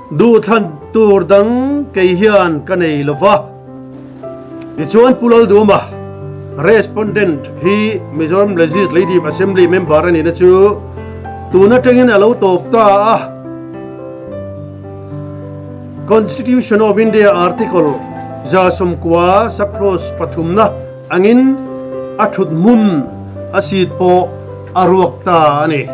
Duhthlan tur dang kei hian ka nei lo va. Tichuan Pu Lalduma, Respondent, hi Mizoram Legislative Assembly member a nihna chu tun atangin a lo tawp ta a. Constitution of India Article 90 sub-clause pathumna angin a thut hmun a seat pawh a ruak ta a ni.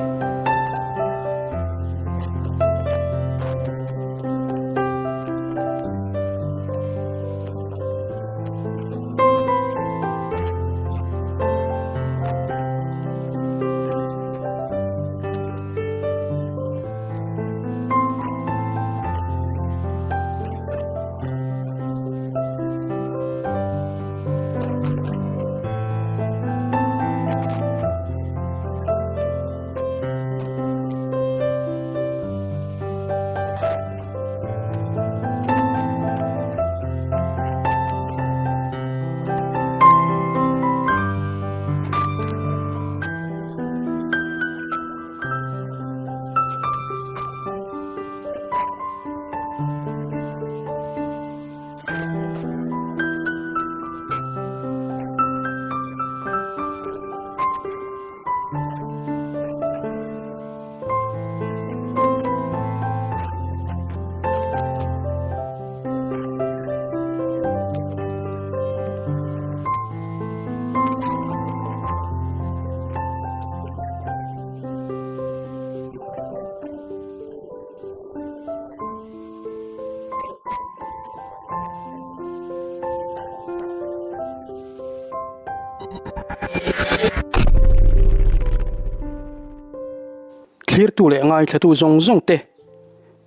Thlirtu leh ngaithlatu zawng zawng te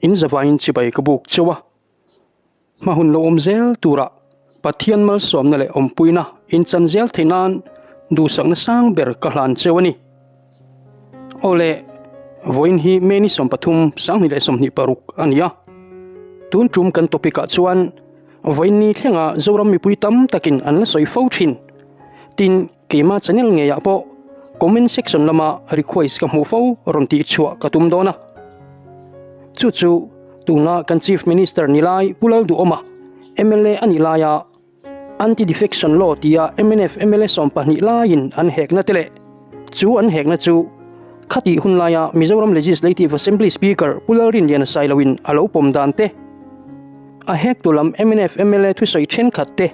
in zavaiin chibai ka buk cheu a, hma hun lo awm zel turah Pathian malsawmna leh awmpuina in chan zel theih nan duhsakna sang ber ka hlan cheu a ni. Aw le, vawiin hi May ni 13, 2026 a ni a. Tun tum kan topic ah chuan vawiin ni thlenga Zoram mipui tam takin an la sawi fo thin. Tin, keima channel ngeiah pawh comment section lama request ka hmuh fo rawn tih chhuah ka tum dawn a. Chu chu tuna kan Chief Minister ni lai Pu Lalduhawma mla a nih laia Anti-Defection Law tia mnf mla 12 laiin an hekna te leh chu an hekna chu khatih hun laia Mizoram Legislative Assembly Speaker Pu Lalrinliana Sailoin a lo pawm dan te, a hektu lam mnf mla thusawi thenkhat te,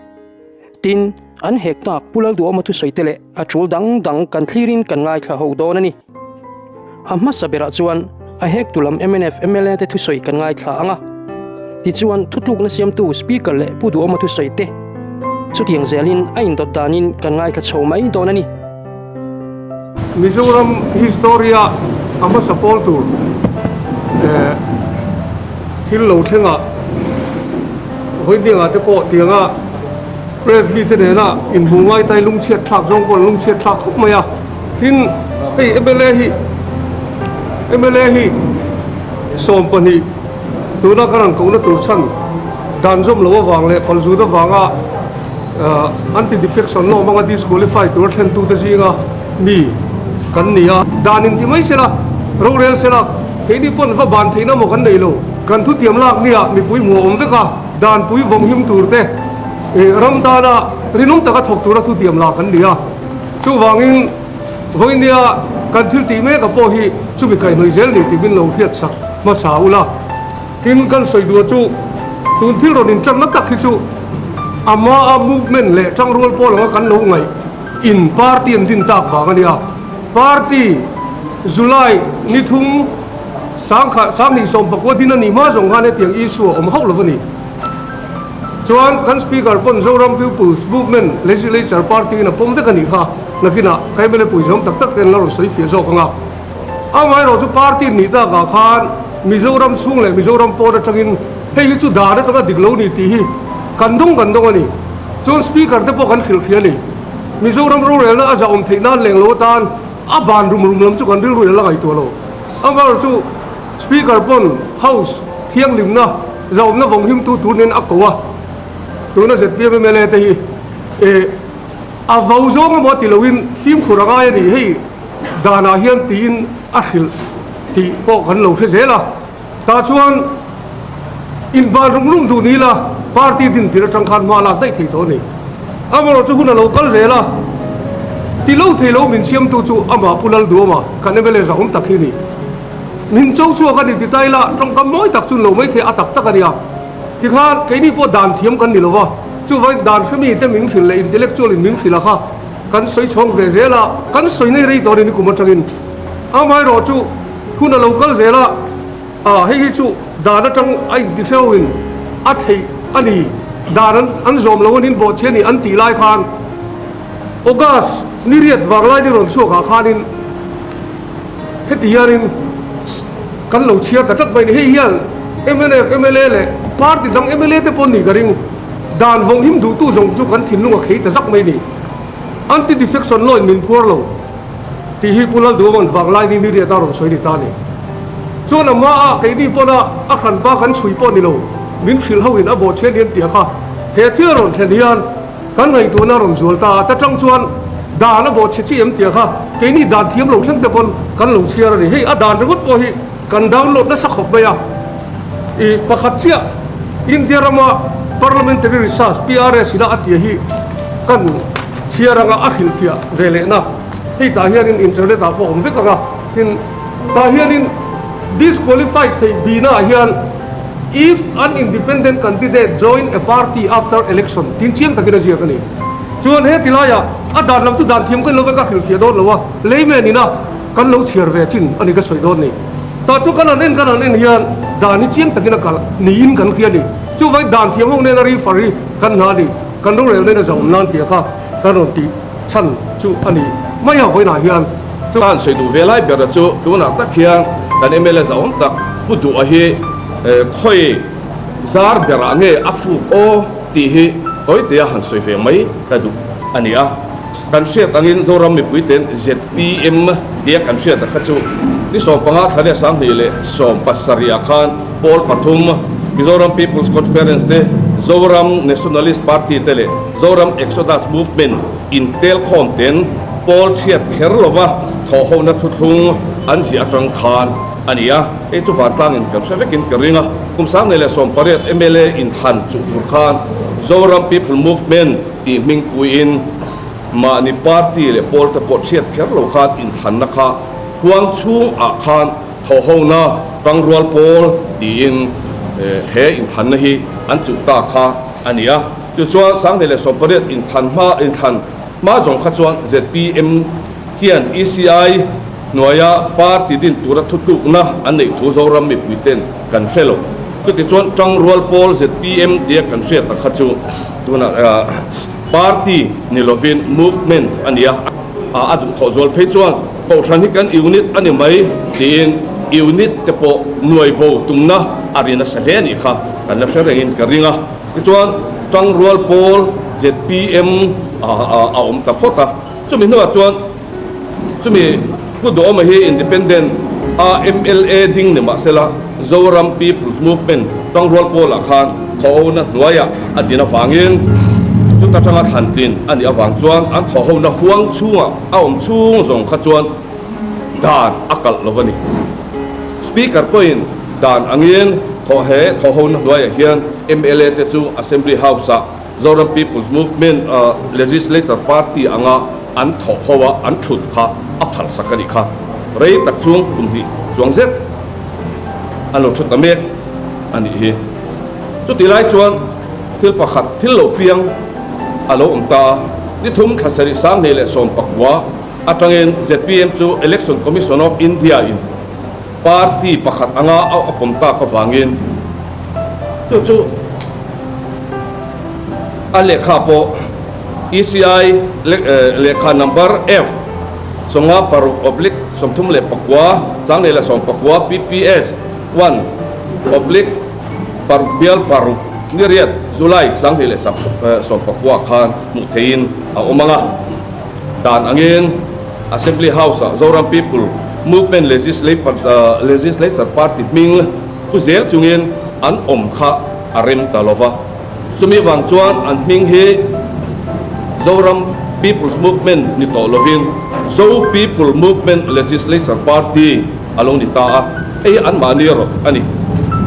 tin an hek tak Pu Lalduhawma thusawi te leh a tul dang dang kan thlirin kan ngaithla ho dawn a ni. A hmasa berah chuan a hektu lam mnf mla te thusawi kan ngaithla ang a, tichuan thutlukna siamtu Speaker leh Pu Duhawma thusawi te chutiang zelin a indawt danin kan ngaithla chho mai dawn a ni. Mizoram history-a a hmasa pawl tur thil lo thlengah vawiindiangah te pawh tianga press mite nena inhmuh ngaitai lungchhiat thlak zawng pawh an lungchhiat thlak khawp mai a. Tin, hei mla hi mla hi 12 tuna ka rawn kohna tur chhan dan zawm loh avang leh palzut avanga anti-defection law hmanga disqualify tura thlentute zinga mi kan ni a. Dan inti mai sela, rorel sela, keini pawn va ban theihna maw kan nei lo. Kan thutiam lak nia mipui hmuh a awm vek a, danpui vawng him tur te, ram tana rinawm taka thawk tura thutiam lak kan ni a. Chuvangin, vawinia kan thil tih mek a pawh hi chumi kaihhnawih zel ni tih min lo hriat sak hmasa ula. Tin, kan sawi duh chu tun thil rawn intanna tak hi chu a hmaa movement leh tangrual pawl anga kan lo ngaih in party an din tak vang a nia. Party July ni thum sangkhat sanghnih 19 din a nih hma zawng khan hetiang issue a awm hauh lo a ni. Chuan kan Speaker pawn Zoram People's Movement Legislature Party in a pawm vek a nih kha nakinah ka mla pui zawm tak tak ten la rawn sawi fiah zawk ang a. Amaherawh chu party nih takah khan Mizoram chhung leh Mizoram pawn atangin hei hi chu dan atanga dik lo ni tih hi kan dawng kan dawng a ni. Chuan Speaker te pawh kan hrilh hria a ni. Mizoram rorelna a zahawm theih nan leng lo atan a ban rum rum lam chu kan rilru in a la ngaihtuah lo. Amaherawh chu Speaker pawn House thianghlimna zahawmna vawng himtu tur nen a ko a, tuna zpm mla te hi eh a vo zawng emaw ti loin fimkhur a ngai a ni hei danah hian tiin a hrilh tih pawh kan lo hre zel a, tah chuan Inban rum rum duh ni ila party din tir atang khan hma lak daih thei tawh a ni. Amaherawhchu hun a lo kal zel a, ti lo thei lo min siamtu chu amah Pu Lalduama kan mla zahawm tak hi a ni. Min cho chhuak a ni ti ta ila tawngkam mawi tak chu ni lo maithei a tak tak a nia. Tikhan keini pawh dan thiam kan ni lo va, chuvangin dan hremi te min hrilh leh intellectual in min hrilh a kha kan sawi chhawng ve zel a, kan sawi nei rei tawh a ni nikum atangin. Amaherawhchu hun a lo kal zel a. A, hei hi chu dan atang a intihreuhin a theih a ni. Dan an an zawm lo anin bawhchhe a ni an tih lai khan August ni riat vang lai ni rawn chhuakah khanin heti hianin kan lo chhiar ta tlat mai a ni. Hei hian mnf mla leh party dang mla te pawh ni ka ring. Dan vawng him duhtu zawng chu kan thinlung a khei ta zak mai a ni. Anti-defection law in min phuar lo. Tih hi Pu Lalduaman vanglai ni ni riat a rawn sawi ni ta a ni. Chuan a hmaah keini pawna a hranpa kan chhui pawh ni lo, min hrilh ho in a bawhchhiat ni an tih a kha. He thil a rawn thlen hian kan ngaihtuahna a rawn zual ta a, ta tang chuan dan a bawhchhe chi em tih a kha keini dan thiam lo thleng te pawn kan lo chhiar a ni. Hei a dan ringawt pawh hi kan download nasa khawp mai a. I pakhat chiah India rama Parliamentary Research, PRS, ina a tia hi kan chhiar anga a hrilhfiah ve lehna hei tah hianin internet ah pawh a awm vek ang a, tin tah hianin disqualified theih bihna ah hian if an independent candidate join a party after election tin chiang takin a ziak a ni. Chuan he tilaiah a dan lam chu dan thiam kan lo vek a hrilhfiah dawn lo a, layman ina kan lo chhiar ve chin a ni ka sawi dawn ni. Tah chu kan han en kan han en hian dan hi chiang takin a kalh niin kan hria a ni. Chuvangin dan thiam ho nena refer hi kan hna a ni. Kan rorel nena zahawm nan tih kha kan rawn tih chhan chu a ni mai a vawiinah hian. Ka han sawi duh ve lai ber chu tunah tak hian kan mla zahawm tak Pu Duha hi khawi zar berah nge a fuk aw tih hi tawitea han sawi ve mai ka duh a ni a. Kan hriat angin Zoram mipuiten zpm tia kan hriat a kha chu ni 15 thla leh 2017 ah khan pawl pathum Mizoram People's Conference te, Zoram Nationalist Party te leh Zoram Exodus Movement intel khawm ten pawl thiat kher lova thawhhona thuthlung an ziah atang khan a ni a. Hei chu vantlangin kan hre vekin ka ring a, kum 2018 mla inthlan chuh tur khan Zoram People Movement tih hmingpuiin mahni party leh pawl te pawh chhiat kher lo khan inthlanna kha huang chhung ah khan thawhhona tangrual pawl tiin he inthlanna hi an chuh ta kha a ni a. Chu chuan 2018 inthlan hma inthlan hma zawng kha chuan zpm hian ECI hnuaia party din tura thutlukna an neih thu Zoram mipui ten kan hre lo. Chutichuan tangrual pawl zpm tia kan hriat ang kha chu tunah Party ni lovin movement a ni a, a duhthawh zual phei chuan Kohhran hi kan unit a ni mai tiin unit te pawh nuai bo tumna a ri nasa hle a nih kha kan la hre rengin ka ring a. Tichuan Tangrual pawl zpm a awm ta phawt a, chumi hnuah chuan Chumi Pu Duhawma hi Independent a mla ding ni mahsela Zoram People's Movement tangrual pawlah khan thawhhona hnuaiah a din avangin chuta tanga thlan tlin a nih avang chuan an thawhhona huang chhungah a awm chhung zawng kha chuan dan a kalh lo a ni. Speaker pawhin dan angin thawh he thawhhona hnuaiah hian mla te chu Assembly House-ah Zoram People's Movement Legislature Party anga an thawh ho a, an thut kha a phalsak a nih kha. Rei tak chung kum hnih chuang zet an lo thu ta mek a nih hi. Chutih lai chuan thil pakhat thil lo piang a lo awm ta a, ni thum thla sarih 2019 atangin zpm chu Election Commission of India in party pakhat anga a pawm tak avangin chu chu a lehkha pawh ECI lehkha number F chawnga paruk oblique 39 2019 PPS one oblique paruk bial paruk ni riat July 2019 khan hmuh theihin a awm ang a. Dan angin Assembly House-ah Zoram People Movement Legislature Party hming pu zel chungin an awm kha a rem ta lo va. Chumi vang chuan an hming hi Zoram People's Movement ni tawh lovin Zo People Movement Legislature Party a lo ni ta a, hei hi anmahni rawt a ni.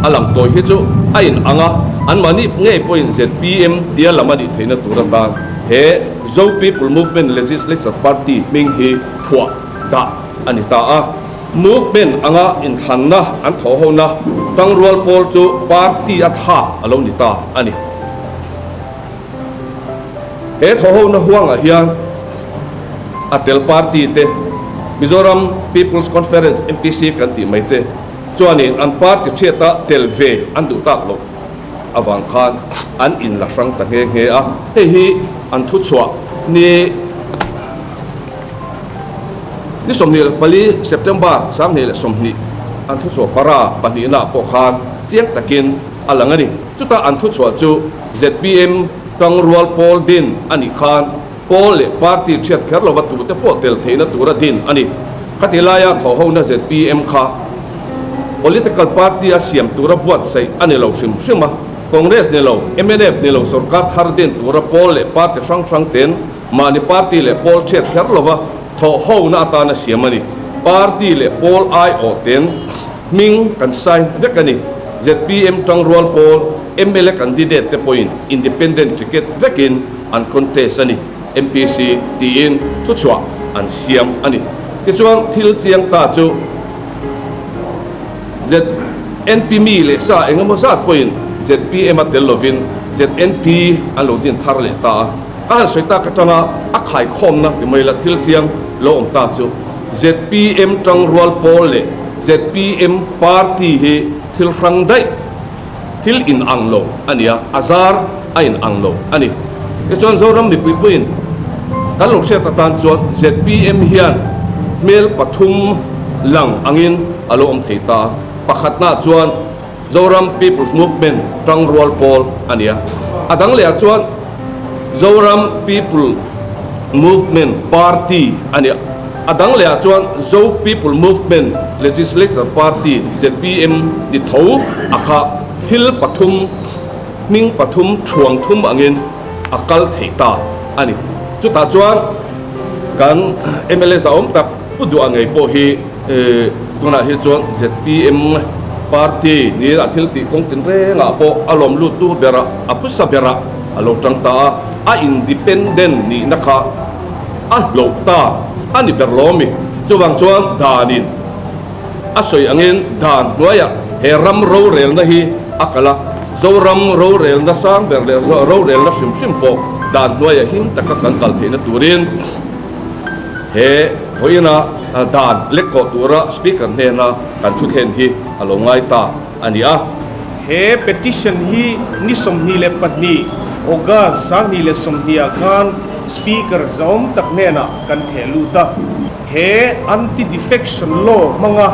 A lang tawi hi chu a in ang a, anmahni ngei pawhin zpm tia lam a nih theihna tur atan he Zo People Movement Legislature Party hming hi phuah dah a ni ta a. Movement anga inthlanna an thawhhona tangrual pawl chu party a thlak a lo ni ta a ni. He thawhhona huangah hian a tel party te, Mizoram People's Conference, MPC, kan tih mai te chuanin an party hriata tel ve an duh tak loh avang khan an inla hrang ta nghe nghe a. Hei hi an thuchhuah ni ni 24 September 2020 an thuchhuah para pahnihna pawh khan chiang takin a lang a ni. Chutah an thuchhuah chu zpm tangrual pawl din a nih khan pawl leh party thiat kher lova tute pawh tel theihna tura din a ni. Khati laia thawhhona zpm kha political party a siam tura buatsaih a ni lo hrim hrim a, Congress ni lo, mnf ni lo sorkar thar din tura pawl leh party hrang hrang ten mahni party leh pawl thiat kher lova thawhhona atana siam a ni. Party leh pawl aiawh ten Hming kan sign vek a ni. Zpm tangrual pawl mla candidate te pawhin independent ticket vekin an contest a ni, MPC tiin thuchhuah an siam a ni. Tichuan thil chiang ta chu ZNP mi leh sa engemaw zat pawhin zpm a tel lovin ZNP an lo din thar leh ta a. Ka han sawi tak atanga a khaikhawmna ti mai la thil chiang lo awm ta chu zpm tangrual pawl leh Zpm party hi thil hrang daih, thil in ang lo a ni a, a zar a in ang lo a ni. Tichuan Zoram mipui puiin kan lo hriat atan chuan zpm hian hmel pathum lang angin a lo awm thei ta a. Pakhatnaah chuan Zoram People's Movement tangrual pawl a ni a, a dang lehah chuan Zoram People Movement Party a ni a, a dang lehah chuan Zo People Movement Legislature Party, zpm, ni tho a kha thil pathum, hming pathum thuang thum angin a kal thei ta a ni. Chutah chuan kan mla zahawm tak Pu Duha ngei pawh hi Tunah hi chuan zpm party niin a thil tih kawng tinrengah pawh a lawm luttu berah, a phusa berah a lo tang ta a, a independent nihna kha a hloh ta a ni ber lo mi. Chuvang chuan danin a sawi angin dan hnuaiah he ram rorelna hi a kal a, Zoram rorelna sang ber leh rorelna hrim hrim pawh dan hnuaiah him taka kan kal theihna turin, He vawiina dan lek kawh tura Speaker hnena kan thuthlen hi a lo ngai ta a ni a. He petition hi ni 22 August 2020 ah khan Speaker zahawm tak hnenah kan theh lut a. He Anti-Defection Law hmanga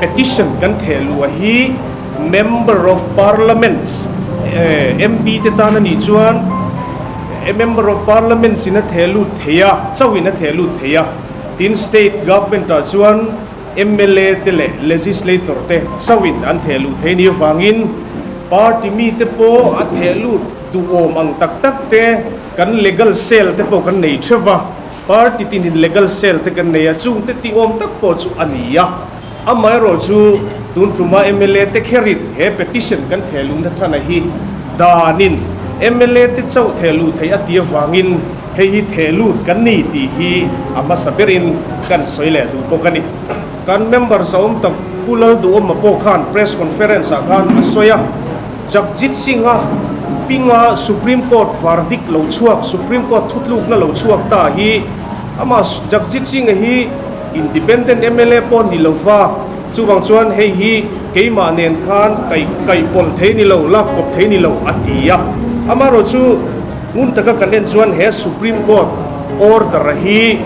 petition kan theh luh hi Member of Parliaments, MP te tan a nih chuan, A member of parliament in a theh lut thei a, chauhin a theh lut thei a. Tin, state government ah chuan mla te leh legislator te chauhin an theh luh thei ni avangin party mi te pawh a theh lut duhawm ang tak tak te kan legal cell te pawh kan nei theuh va, party tinin legal cell te kan nei a, chung te tihawm tak pawh chu a ni a. Amaherawhchu tun tuma mla te kherin he petition kan theh luhna chana hi danin mla te chauh theh luh theih a ti avangin hei hi theh lut kan ni tih hi a hmasa berin kan sawi leh duh bawk a ni. Kan member zahawm tak Pu Lalduhawma pawh khan press conference ah khan a sawi a, Jagjit Singh-a pinga Supreme Court verdict lo chhuak, Supreme Court thutlukna lo chhuak ta hi amah Jagjit Singh-a hi Independent mla pawh ni lova, chuvang chuan hei hi keimah nen khan kaih kaih pawlh thei ni lo, lak kawp thei ni lo a ti a. Amaherawhchu ngun taka kan en chuan he Supreme Court order hi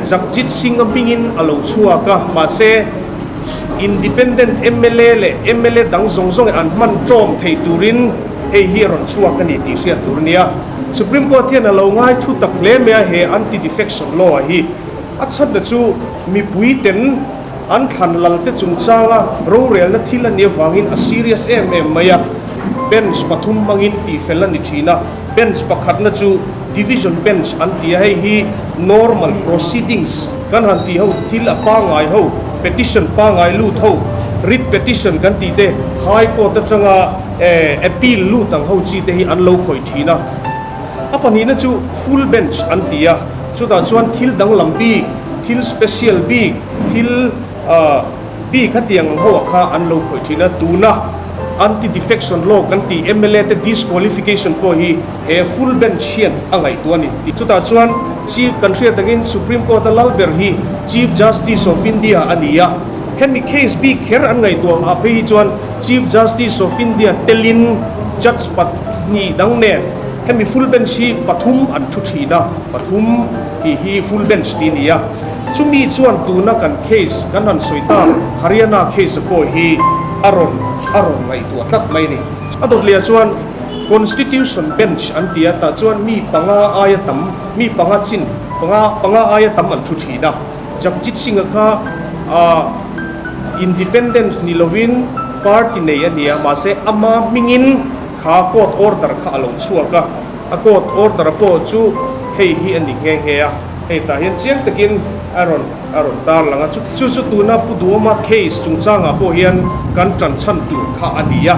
Jagjit Singh-a hmingin a lo chhuak a, mahse Independent mla leh mla dang zawng zawng an hman ṭawm thei turin hei hi a rawn chhuak a ni tih hriat tur a ni a. Supreme Court hian a lo ngai thu tak hle mai a he anti-defection law-a hi. A chhanna chu mipui ten an thlan lal te chungchanga rorelna thil a nih avangin a serious em em mai a. Bench pathum hmangin tihfel a ni thin a, bench pakhatna chu division bench an ti a, hei hi normal proceedings kan han tih ho thil a pangngai ho, petition pangngai lut ho Writ petition kan tih te, High Court atanga appeal lut ang ho chi te hi an lo khawih thin a. A pahnihna chu full bench an ti a, chutah chuan thil danglam bik, thil special bik, thil bik hetiang ang ho ah kha an lo khawih thin a. Tuna anti-defection law kan tih mla te disqualification pawh hi he full bench hian a ngaihtuah a ni. Chutah chuan Chief kan hriat angin Supreme Court a lal ber hi Chief Justice of India a ni a, hemi case bik kher an ngaihtuah ah phei hi chuan Chief Justice of India telin Judge pahnih dang nen hemi full bench hi pathum an thu thin a, pathum tih hi full bench tih a ni a. Chumi chuan tuna kan case kan han sawi tak Haryana case pawh hi a rawn a rawn ngaihtuah tlat mai a ni. A dawt leh ah chuan Constitution Bench an ti a, tah chuan mi panga aia tam, mi panga chin panga panga aia tam an thu thin a. Jagjit Singh-a kha ah Independent ni lovin party nei a ni a, mahse ama hmingin kha court order kha a lo chhuak a, a court order pawh chu hei hi a ni nghe nghe a, hei tah hian chiang takin a rawn a rawn tar lang a, chu chu tuna Pu Duhoma case chungchangah pawh hian kan tan chhan tur kha a ni a,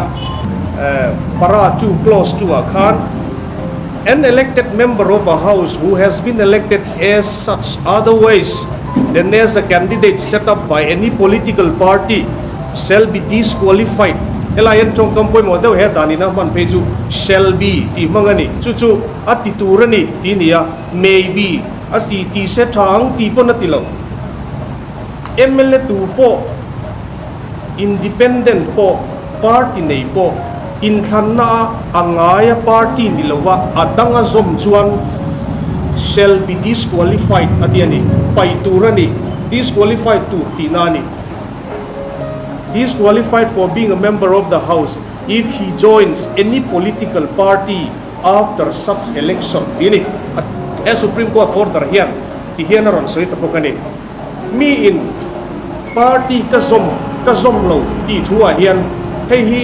para two clause two ah khan An elected member of a house who has been elected as such otherwise than as a candidate set up by any political party shall be disqualified Helai hian tawngkam pawimawh deuh he danin a hman phei chu shall be tih hmang a ni. Chu chu a ti tur a ni tih a ni a, may be a ti tih se tha ang tih pawn a ti lo. Mla tu pawh Independent pawh, party nei pawh, inthlanna a a ngaia party ni lova a dang a zawm chuan shall be disqualified a ti a ni. Paih tur a ni. Disqualified tur tihna a ni. Disqualified for being a member of the house if he joins any political party after such election tih a ni. He Supreme Court order hian ti hian a rawn sawi ta bawk a ni. Mi in party ka zawm ka zawm lo tih thu ah hian hei hi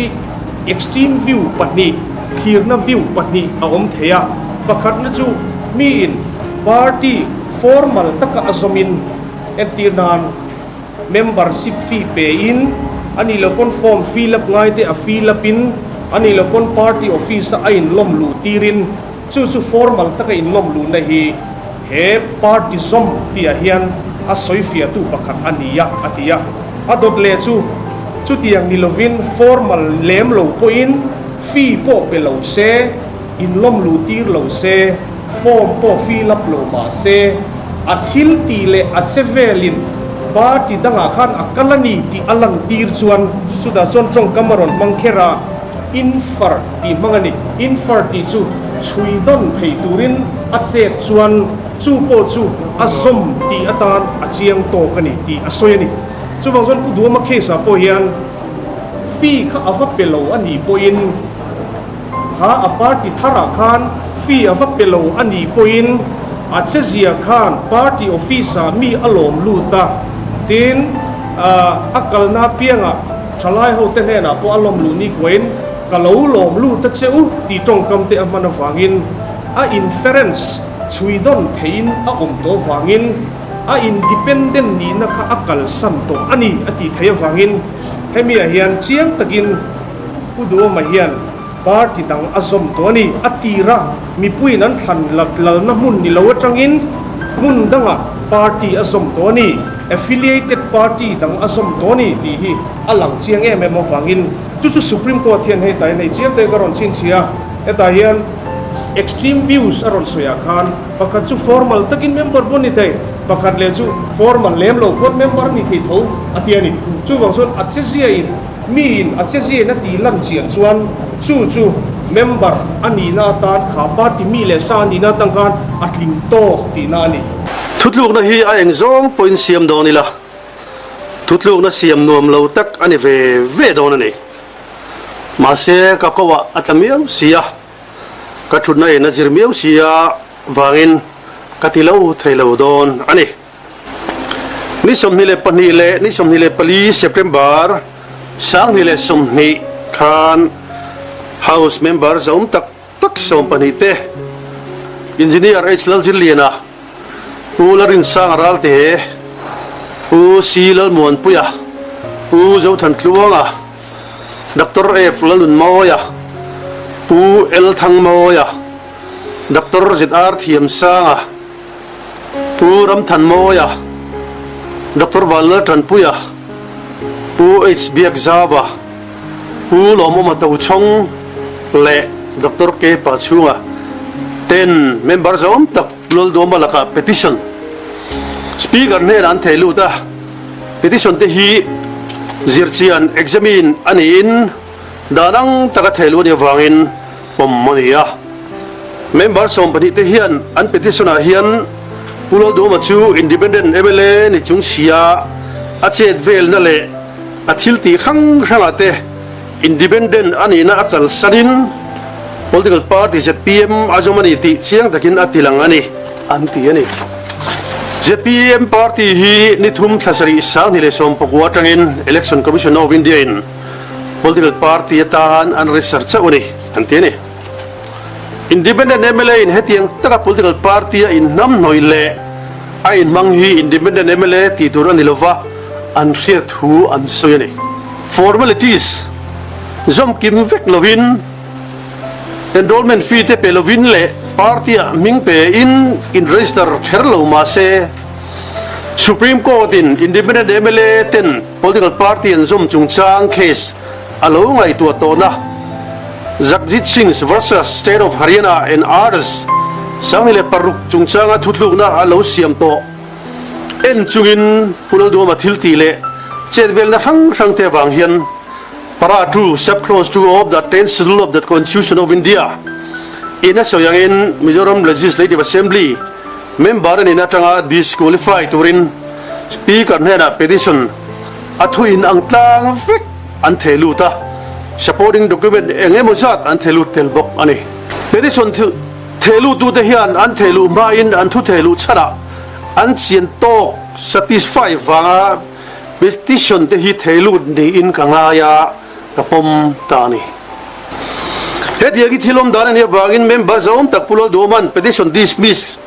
extreme view pahnih, thlirna view pahnih a awm thei a. Pakhatna chu mi in party formal taka a zawm in entir nan membership fee pe in a nih loh pawn form fill up ngai te a fill up in a nih loh pawn party office a a inlawm luh tir in chu chu formal taka inlawm luhna hi He party zawm tihah hian a sawifiahtu pakhat a ni a, a ti a. A dawt leh chu chutiang ni lovin formal lem lo pawhin fee pawh pe lo se, inlawm luh tir lo se, form pawh fill up lo mah se, a thil tih leh a che velin party dangah khan a kal a ni tih a lantir chuan chutah chuan tawngkam a rawn hmang kher a. Infer tih hmang a ni. Infer tih chu chhui dawn thei turin a chet chuan chu pawh chu a zawm tih atan a chiang tawk a ni tih a sawi a ni. Chuvang chuan Pu Duhoma case ah pawh hian fee kha a va pe lo a nih pawhin kha a party tharah khan fee a va pe lo a nih pawhin a chezia khan party office ah mi a lawm lut a, tin a kalna apiangah Thalai hote hnenah pawh a lawm luh ni kuain ka lo lawm lut a che u tih tawngkam te a hman avangin a inference chhui dawn theihin a awm tawh avangin a independent nihna kha a kalsan tawh a ni a tih theih avangin hemiah hian chiang takin Pu Duhoma hian Party dang a zawm tawh a ni. A tira mipuiin an thlan lalna hmun ni lo atangin hmun dangah party a zawm tawh a ni. Affiliated party dang a zawm tawh a ni tih hi a lang chiang em em avangin chu chu Supreme Court hian hei tahin hei chiang te ka rawn chhinchhiah a, hetah hian extreme views a rawn sawi ah khan pakhat chu formal takin member pawh ni thei, pakhat leh chu formal lem lo pawn member a ni thei tho a ti a ni. Chuvang chuan a cheziain Miin a cheziain a tih lan chian chuan chu chu member a nihna atan kha party mi leh sa a nihna atang khan a tling tawk tihna a ni. Thutlukna hi a eng zawng pawhin siam dawn ila, thutlukna siam nuam lo tak a ni ve ve dawn a ni. Mahse ka ko ah a tla miau si a, ka thutna in a zir miau si a vangin ka ti lo thei lo dawn a ni. Ni 22 leh ni 24 September 2020 khan House member zaum tak tak 12 te Engineer H Lalzirliana, Pu Larinsanga Ralte, Pu C Lalmuanpuia, Pu. Pu Zothantluanga, Doctor F Lalnunmawia, Pu L Thangmawia, Doctor ZR Thiamsanga, Pu Ramthanmawia, Doctor Vanlaltanpuia, Pu H Biakzava, Pu Lawmawma Tochhawng leh Doctor K Pachhunga ten member zawm tak Lulduama lakah petition Speaker hnenah an thei lut a, petition te hi zirchian, examine, a niin dan ang taka thei luh a nih avangin pawm a ni a. Member 12 te hian an petition ah hian Pu Lalduhoma chu Independent mla ni chung sia a chet velna leh a thil tih hrang hrangah te Independent a nihna a kalsanin Political Party zpm a zawm a ni tih chiang takin a tilang a ni an ti a ni. Zpm party hi ni thum thla sarih 2019 atangin Election Commission of India in Political Party atan an register chauh a ni an ti a ni. Independent mla in hetiang taka political party a inhnamhnawih leh a inhmang hi Independent mla tih tur a ni lova an hriat thu an sawi a ni. Formalities zawmkim vek lovin, enrollment fee te pe lovin leh party ah hming pe in in register kher lo mah se Supreme Court in Independent mla ten political party an zawm chungchang case a lo ngaihtuah tawhna Jagjit Singh versus State of Haryana and Others 2006 chungchanga thuthlukna a lo siam tawh en chungin Pu Lalduhoma thil tih leh chetvelna hrang hrang te avang hian Para 2, Sub-Clause 2 of the Tenth Schedule of the Constitution of India in a sawi angin Mizoram Legislative Assembly member a nihna atanga disqualify turin Speaker hnenah petition A thu in ang tlang vek an theh lut a, supporting document eng emaw zat an theh lut tel bawk a ni. Petition theh luttute hian an theh luh hmain an thu theh luh chhanah an chian tawk, satisfy, vanga petition te hi theh lut niin ka ngai a, ka pawm ta a ni. Hetiang hi thil awm dan a nih avangin member zahawm tak Pu Lalduhawma'n petition dismiss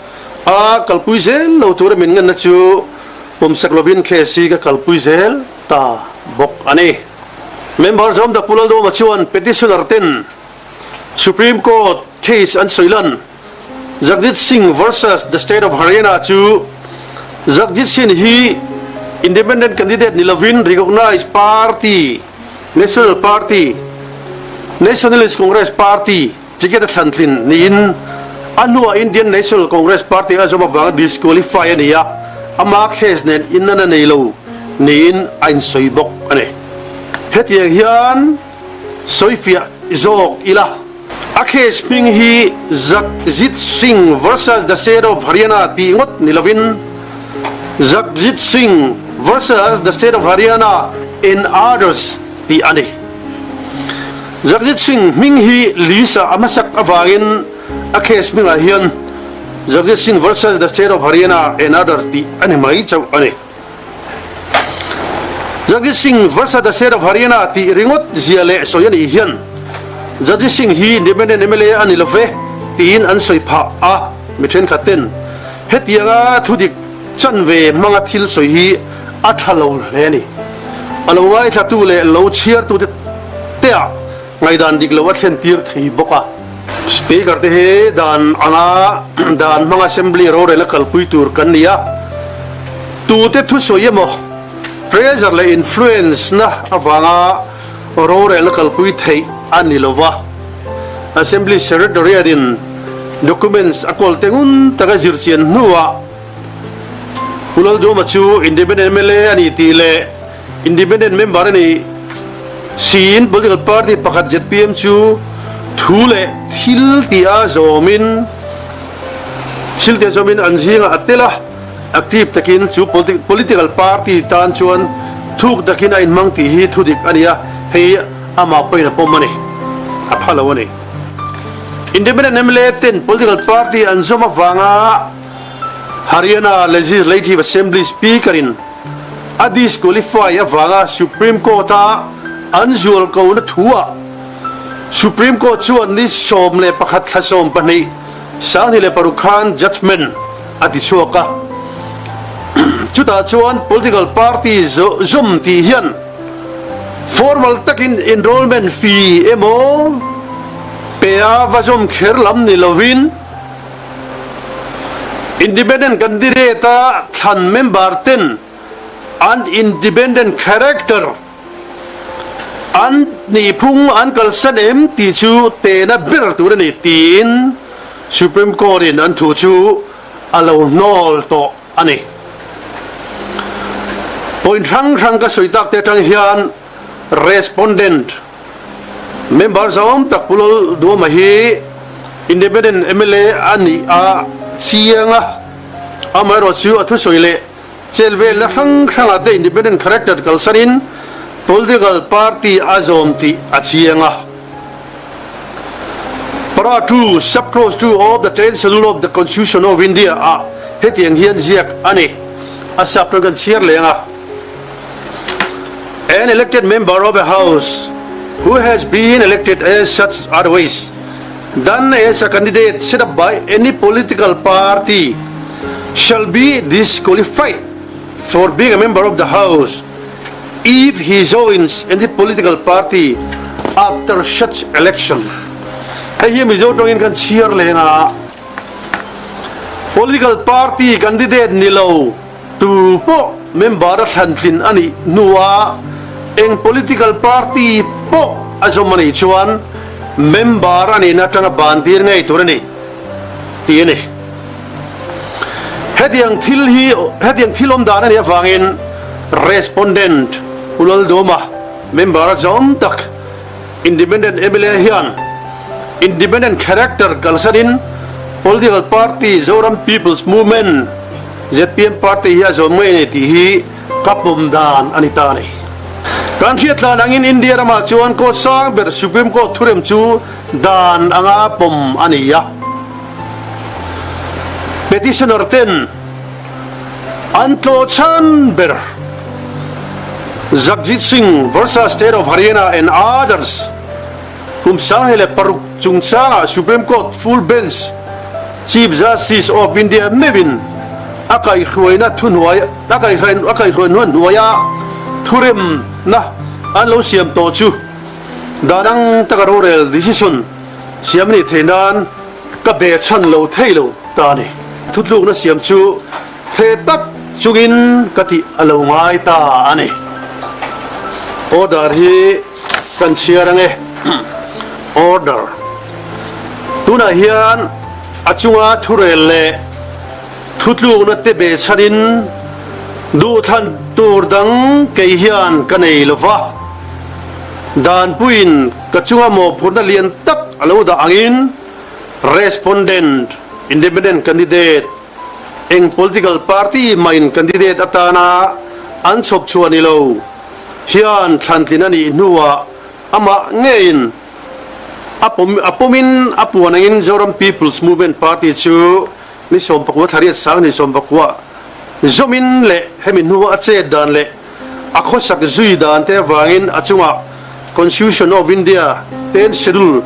a kalpui zel lo tura min ngenna chu Pawmsak lovin case hi ka kalpui zel ta bawk a ni. Member Zawmda Pu Laldawma chuan petitioner ten Supreme Court case an sawi lan Jagjit Singh versus the State of Haryana chu Jagjit Singh hi independent candidate ni lovin recognised party National Party Nationalist Congress Party Ticket a thlan tlin niin a hnuah Indian National Congress Party a zawm avanga disqualify a ni a, ama case nen innan a nei lo niin a insawi bawk a ni. Hetiang hian sawifiah zawk ila, a case hming hi Jagjit Singh versus the State of Haryana tih ngawt ni lovin Jagjit Singh versus the State of Haryana and Others tih a ni. Jagjit Singh hming hi list-ah a hmasak avangin a case hmingah hian Jagjit Singh versus the State of Haryana and Others tih a ni mai chauh a ni. Jagjit Singh versus the State of Haryana tih ringawt zia leh sawi a nih hian Jagjit Singh hi Independent mla a ni lo ve tiin an sawi phah a, mi thenkhat ten hetianga thudik Chanve hmanga thil sawi hi a tha lo hle a ni. A lo ngaithlatu leh lo chhiartute teah ngaihdan dik lo a thlen tir thei bawk a. Speaker te hi dan anga dan hmanga Assembly rorel a kalpui tur kan ni a, tute thusawi emaw pressure leh influence na avanga rorelna kalpui theih a ni lo va. Assembly Secretariat in documents a kawl te ngun taka zirchian hnuah Pu Lalduhoma chu Independent mla a ni tih leh Independent member a nih siin political party pakhat zpm chu thu leh thil tia zawmin thil tia zawmin an zingah a tel a, active takin chu political party tan chuan thuk takin a inhmang tih hi thudik a ni a, hei amah pawhin a pawm a ni, a pha lo a ni. Independent mla ten political party an zawm avanga Haryana Legislative Assembly Speaker-in a disqualify avanga Supreme Court-a an zualkona thuah Supreme Court chuan ni 11 thla 12, 2006 khan judgement a ti chhuak a. Chutah chuan political party zawm tih hian. Formal takin enrollment fee emaw pe a va zawm kher lam ni lovin Independent candidate a thlan member ten an independent character an nihphung an kalsan em tih chu tehna ber tur a ni tiin Supreme Court in an thu chu a lo hnawl tawh a ni. Point hrang hrang ka sawi tak te atang hian Respondent member zawm tak Pu Lalduama hi Independent mla a nih a chiang a, amaherawh chu a thusawi leh Chet velna hrang hrangah te independent character kalsanin political party a zawm tih a chiang a. Para 2, Sub-clause 2 of the Tenth Schedule of the Constitution of India ah hetiang hian ziak a ni. A sap chuan kan chhiar leng a. An elected member of a house who has been elected as such otherwise than as a candidate set up by any political party shall be disqualified for being a member of the house if he joins any political party after such election. Hei hi Mizo tawngin kan chhiar leng a, political party candidate ni lo tu pawh member a thlan tlin a nih hnuah eng political party pawh a zawm a nih chuan member a nihna atanga ban tir ngei tur a ni tih a ni. Hetiang thil hi hetiang thil awm dan a nih avangin Respondent Pu Laldawma member a zawm tak Independent mla hian Independent character kalsanin Political Party Zoram People's Movement, zpm, Party hi a zawm ngei a ni tih hi ka pawm dan a ni ta a ni. Kan hriattlan angin India ramah chuan court sang ber Supreme Court thurem chu dan anga pawm a ni a. Petitioner ten an tlawhchhan ber Jagjit Singh versus State of Haryana and others kum 2006 chungchangah Supreme Court Full Bench Chief Justice of India meuhin a kaihhruaina thuhnuai a kaihhruaina hnuaia thuremna an lo siam tawh chu dan ang taka rorel decision siam a nih theih nan ka be chhan lo thei lo ta a ni. Thutlukna siam chu He tak chungin ka tih a lo ngai ta a ni. Order hi kan chhiar ange. Order. Tunah hian a chunga thurel leh thutlukna te be chhanin duhthlan tur dang kei hian ka nei lo va. Danpuiin ka chunga mawhphurhna lian tak a lo dah angin Respondent, Independent Candidate, Eng political party mahin candidate atana an chhawp chhuah ni lo hian thlantlin a nih hnuah amah ngeiin a pawm a pawmin a puan angin Zoram People's Movement Party chu ni 19 thla riat sang ni 19 zawmin leh hemi hnua a chet dan leh a khawsak zui dan te avangin a chungah Constitution of India Tenth Schedule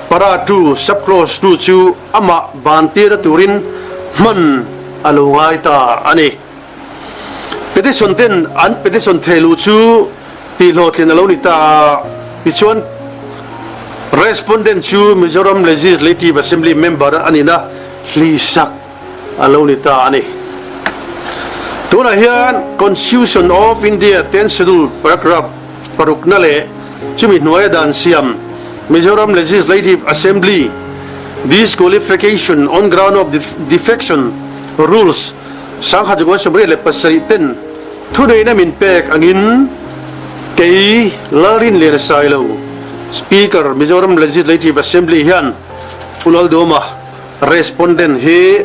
Para 2 Sub-Clause 2 chu amah ban tirna turin hman a lo ngai ta a ni. Petition ten an petition thei luh chu tihhlawhtlin a lo ni ta a, tichuan Respondent chu Mizoram Legislative Assembly member a nihna hlihsak a lo ni ta a ni. Tunah hian Constitution of India Tenth Schedule paragraph parukna leh chumi hnuaia dan siam Mizoram Legislative Assembly Disqualification on Ground of Defection Rules 1987 ten thuneihna min pek angin kei Lalrinliana Sailo, Speaker, Mizoram Legislative Assembly hian Pu Laldawma Respondent hi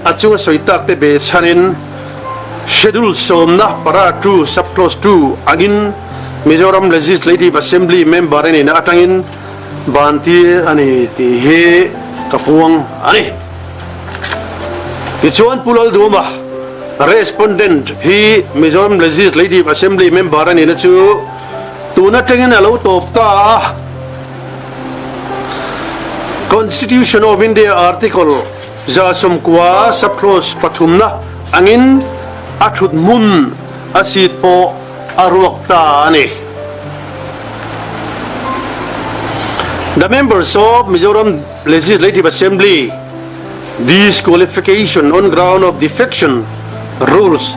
a chunga sawi tak te be chhanin Schedule sawmna para 2 sub-clause 2 angin Mizoram Legislative Assembly member a nihna atangin ban tir a ni tih hi ka puang a ni. Tichuan Pu Lalduma, Respondent hi Mizoram Legislative Assembly member a nihna chu tun atangin a lo tawp ta a. Constitution of India Article 90 sub-clause pathumna angin a thut hmun a seat pawh a ruak ta a ni. The members of Mizoram Legislative Assembly disqualification on ground of defection rules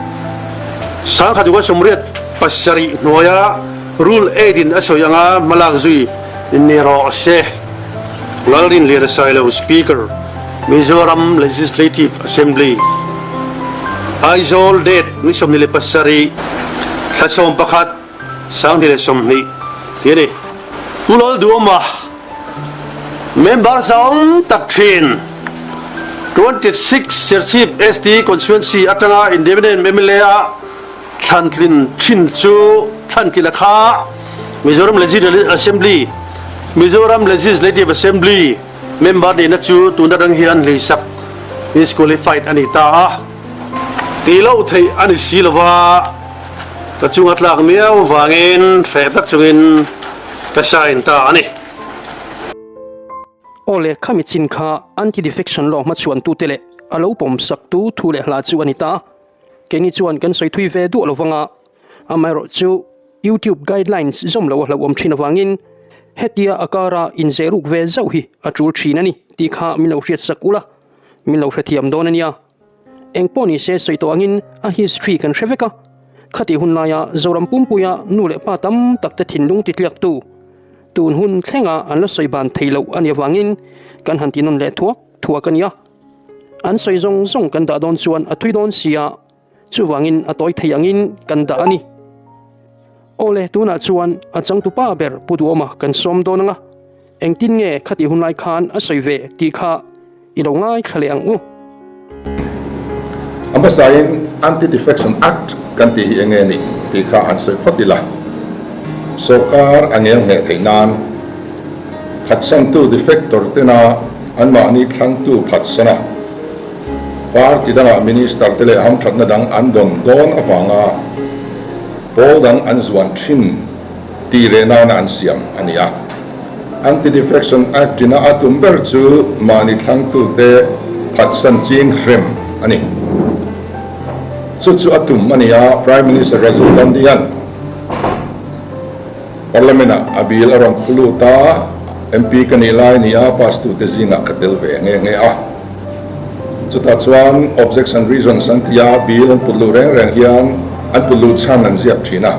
1987 hnuaia Rule 8 in a sawi anga hmalak zui ni rawh se. Lalrinliana Sailo Speaker, Mizoram Legislative Assembly, Aizawl Date ni 27 thla 11 2020 tih a ni. Pu Lalduama member zawng tak thin 26 Serchhip ST Constituency atanga Independent mla a thlantlin thin chu thlantlin a kha Mizoram Legislative Assembly Mizoram Legislative Assembly member nihna chu tun atang hian hleisak disqualified a ni ta a. Tih loh theih a ni si lova ka chunga tlak miau vangin hreh tak chungin ka sign ta a ni. Aw le, khami chin kha anti-defection law hmachhuantute leh a lo pawmsaktu thu leh hla chu a ni ta. Keini chuan kan sawi thui ve duah lovang a, amaherawhchu YouTube guidelines zawm loh a hlauhawm thin avangin hetia a kara inzeh ruk ve zauh hi a tul thin a ni tih kha min lo hriatsak ula, min lo hrethiam dawn a nia. Eng pawh ni se sawi tawh angin a history kan hre vek a, khatih hun laia Zoram pumpuia nu leh pa tam tak te thinlung titliaktu tun hun thlenga an la sawi ban thei loh a nih avangin kan han tihnawn leh thuak thuak a nia. An sawi zawng zawng kan dah dawn chuan a thui dawn sia, chuvangin a tawi thei angin kan dah a ni. Awle tunah chuan a changtupa ber Pu Duhawma kan sawm dawn anga. Engtin nge khatih hun lai khan a sawi ve tih kha i lo ngaithla leh ang u. A hmasain Anti-Defection Act kan tih hi enge nih tih kha han sawi phawt ila. Sawrkar a ngel ngheh theih nan phatsantu defector tena anmahni thlangtu phatsana party dangah minister te leh hamthatna dang an dawn dawn avanga pawl dang an zuan thin tih leh nana an siam a ni a. Anti-Defection Act ina a tum ber chu mahni thlangtute phatsan ching hrem a ni. Chu chu a tum a ni a, Prime Minister Rajiv Gandhi-a'n Parliament-ah a bill a rawn phu lut a, MP ka nih lai ni a, pass tute zingah ka tel ve nghe nghe a. Chutah chuan objection reasons an ti a, bill an put luh reng reng hian an put luh chhan an ziak thin a.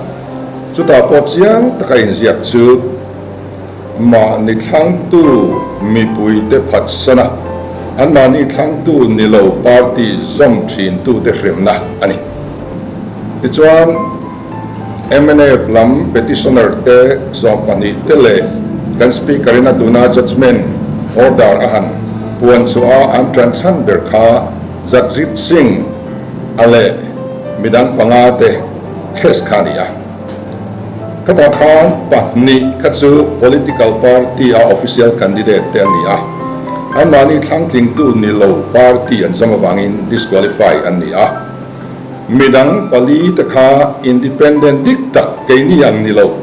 Chutah pawh chiang taka inziak chu mahni thlangtu mipuite phatsan a, anmahni thlangtu ni lo party zawm thintute hremna a ni. Tichuan, mnf lam petitioner te 12 te leh kan Speaker in a tuna judgement order a han puan chhuah a an tan chhan ber kha Jagjit Singh a leh midang panga te Case kha a ni a. Khatah khan pahnih kha chu political party a official candidate te an ni a. Anmahni thlangtlingtu ni lo party an zawm avangin disqualify an ni a. Midang pali te kha independent dik tak keini ang ni lo,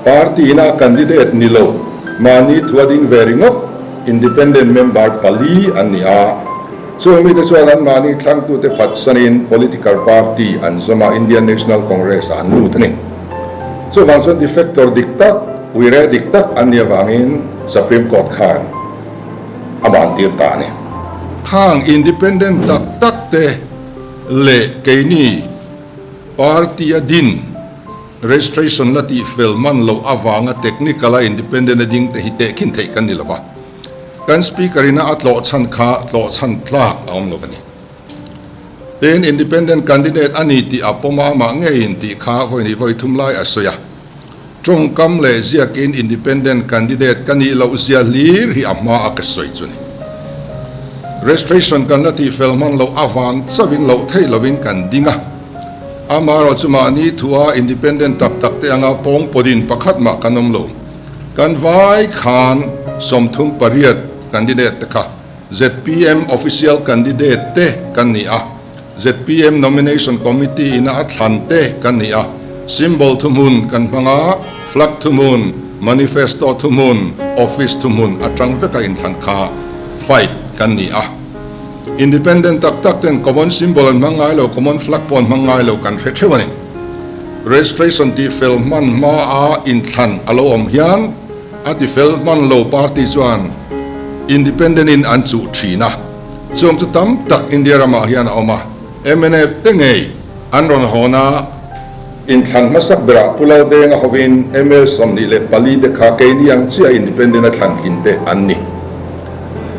party ina candidate ni lo, mahni thu a ding ve ringawt independent member pali an ni a. Chung mite chuan anmahni thlangtute phatsanin political party an zawm a, Indian National Congress ah an lut a ni. Chuvang chuan defector dik tak, uire dik tak an nih avangin Supreme Court khan a bantir ta a ni. Khang independent tak tak te leh keini party a din registration la tihfel man loh avanga technical a independent a ding te hi tehkhin theih kan ni lova. Kan Speaker ina a tlawh chhan kha tlawh chhan tlak a awm lo a ni. Tin, Independent candidate a ni tih a pawm a, amah ngeiin tih kha vawi hnih vawi thum lai a sawi a. Tawngkam leh ziakin Independent candidate ka nih loh zia hlir hi a hma a ka sawi chu ni. Registration kan la tihfel hman loh avang chauhin loh theih lovin kan ding a. Amaherawh chu mahni thua Independent tak tak te anga pawng pawdin pakhat mah kan awm lo. Kan vai khan 38 candidate te kha zpm official candidate te kan ni a, zpm nomination committee ina a thlan te kan ni a, symbol thuhmun kan hmang a, flag thuhmun, manifesto thuhmun, office thuhmun atang veka inthlan kha fight kan ni a. Independent tak tak ten common symbol an hmang ngai lo, common flag pawh an hmang ngai lo kan hre theuh a ni. Registration tih fel hman hma a inthlan a lo awm hian a tifel hman lo party chuan independent in an chuh thin a, chuang chu tam tak India ramah hian a awm a, mnf te ngei an rawn hawn a. Inthlan hmasak berah Pu Laldenga hovin ml 24 te kha keini ang chiah independent a thlan thin te an ni.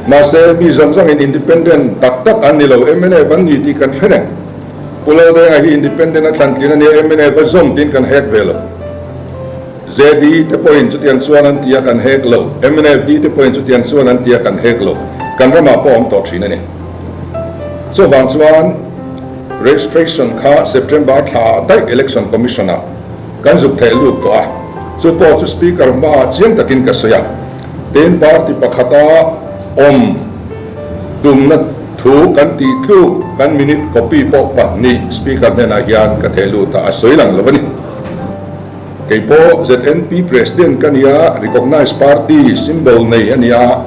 Mahse, mi zawng zawngin independent tak tak an ni lo, mnf an ni tih kan hre reng. Pu Laldenga hi independent a thlan tlin a nia, mnf a zawm tiin kan hek ve lo. ZD te pawhin chutiang chuan an ti a kan hek lo, mnfd te pawhin chutiang chuan an ti a kan hek lo. Kan ramah pawh a awm tawh thin a ni. Chuvang chuan. Registration kha September thla ah daih Election Commission ah kan zuk theih lut tawh a, chu pawh chu Speaker hma ah chiang takin ka sawi a, tin party pakhata awm tumna thu kan tih tluk kan minute copy pawh pahnih Speaker hnenah hian ka theh lut a, a sawi lang lo a ni. Kei pawh ZNP President ka ni a, Recognized Party symbol nei a ni a,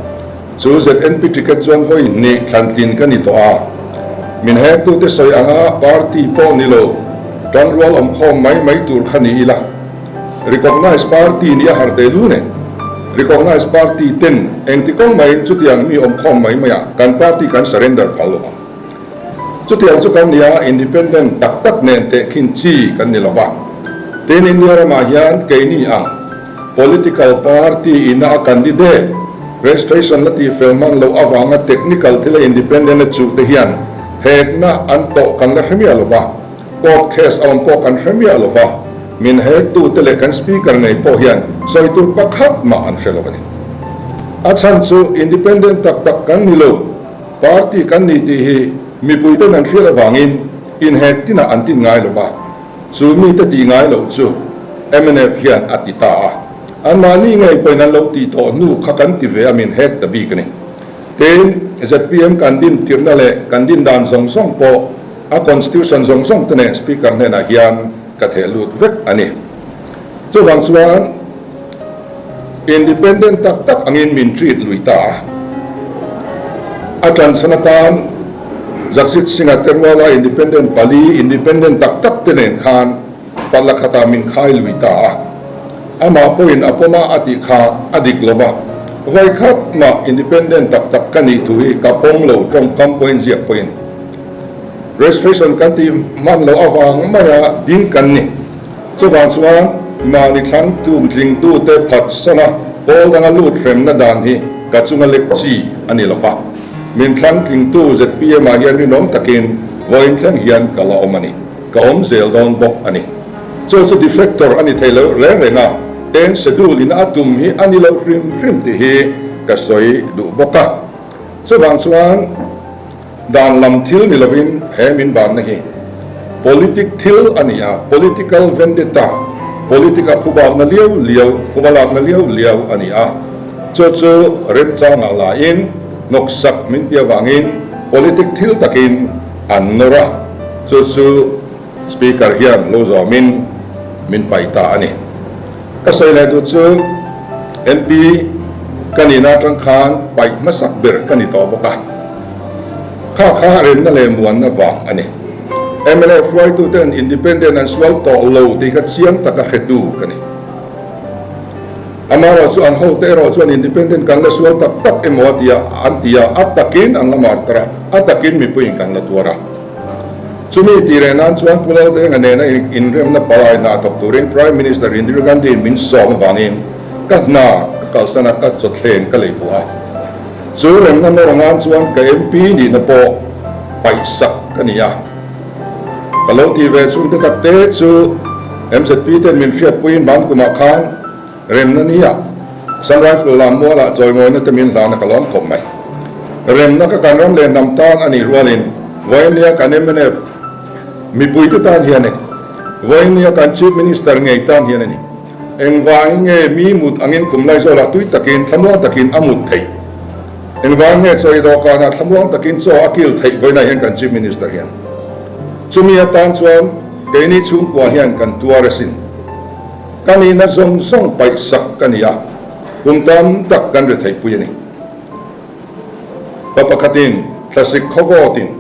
Chu ZNP ticket chuan vawi hnih thlantlin ka ni tawh a, min hektute sawi anga party pawh ni lo, tanrual awmkhawm mai mai tur kha ni ila. Recognise party nih a har teh lu nen. Recognise party ten engti kawng maiin chutiang mi awmkhawm mai maiah kan party kan surrender phal lo ang. Chutiang chu kan ni a, independent tak tak nen tehkhin chi kan ni lo va. Tin, India ramah hian keini ang political party ina a candidate registration la tihfel hman loh avanga technical thila independent a chuh te hian hekna an tawh kan la hre miah lo va, court case a awm pawh kan hre miah lo va, min hektute leh kan speaker ngei pawh hian sawi tur pakhat mah an hre lo a ni. A chhan chu independent tak tak kan ni lo. Party kan ni tih hi mipuiten an hriat avangin inhek tinah an tin ngai lo va, chu mite tih ngai loh chu mnf hian a ti ta a, anmahni ngei pawhin an lo tih tawh hnu kha kan ti ve a min hek ta bik a ni. Tin, zpm kan din tirhna leh kan din dan zawng zawng pawh a constitution zawng zawng te nen Speaker hnenah hian ka theh lut vek a ni. Chuvang chuan. Independent tak tak angin min treat lui ta a. A ṭanchhan atan Jagjit Singh-a te ruala independent pali, independent tak tak te nen khan patla khatah min khai lui ta a. Amah pawhin a pawm a a tih kha a dik lo va, vawikhat mah independent tak tak ka nih thu hi ka pawm lo tawngkam pawhin ziak pawhin registration kan tih hman loh avang maia ding kan ni. Chuvang chuan mahni thlang tumtlingtute phatsana pawl danga lut hremna dan hi ka chunga lek chi a ni lo va. Min thlangtlingtu zpm ah hian rinawm takin vawiin thleng hian ka la awm a ni. Ka awm zel dawn bawk a ni. Chu chu defector a ni thei lo reng reng a, ten schedule in a tum hi a ni lo hrim hrim tih hi ka sawi duh bawk a. Chuvang chuan. Dan lam thil ni lovin he min banna hi politic thil a ni a, political vendetta, politic a phubakna liau liau, phubalakna liau liau a ni a. Chu chu remchangah lain hnawksak min ti avangin politic thil takin an nawr a, chu chu Speaker hian lo zawmin min paih ta a ni. Ka sawi leh duh chu MP ka nihna atang khan paih hmasak ber ka ni tawh bawk a. Kha kha remna leh muanna vang a ni. Mnf hruaituten independent an sual tawh lo tih kha chiang taka hretu ka ni. Amaherawh chu an hote erawh chuan independent kan la sual tak tak emaw a ti a, an ti a, a takin an la martar a, a takin mipuiin kan la tuar a. Chumi tih reh nan chuan Pu Laldenga nena inremna palai hna thawk turin Prime Minister Indira Gandhi-in min sawm avangin ka hna ka kalsan a, ka chawthleng ka lei pawh a. Chu remna nawr nan chuan ka MP nihna pawh paihsak ka ni a. Ka lo tih ve chhungte takte chu MZP ten min hriatpuiin Bankumah khan Remna nia, Assam Rifle lam mualah chawimawina te min hlan a ka lawm khawp mai. Remna ka kan ram leh hnam tan a nih rualin vawiinnia kan mnf mipuite tan hian a ni. Vawiinnia kan Chief Minister ngei tan hian a ni. Engvangin nge mi mut angin khum Laizawlah tui takin thlamuang takin a mut theih? Engvangin nge chaw i dawhkanah thlamuang takin chaw a kil theih vawiinah hian kan Chief Minister hian? Chumi atan chuan keini chhungkua hian kan tuar asin. Ka nihna zawng zawng paih sak ka ni a, kum tam tak kan ri theihpui a ni. Pa pakhatin thlasik khawvawtin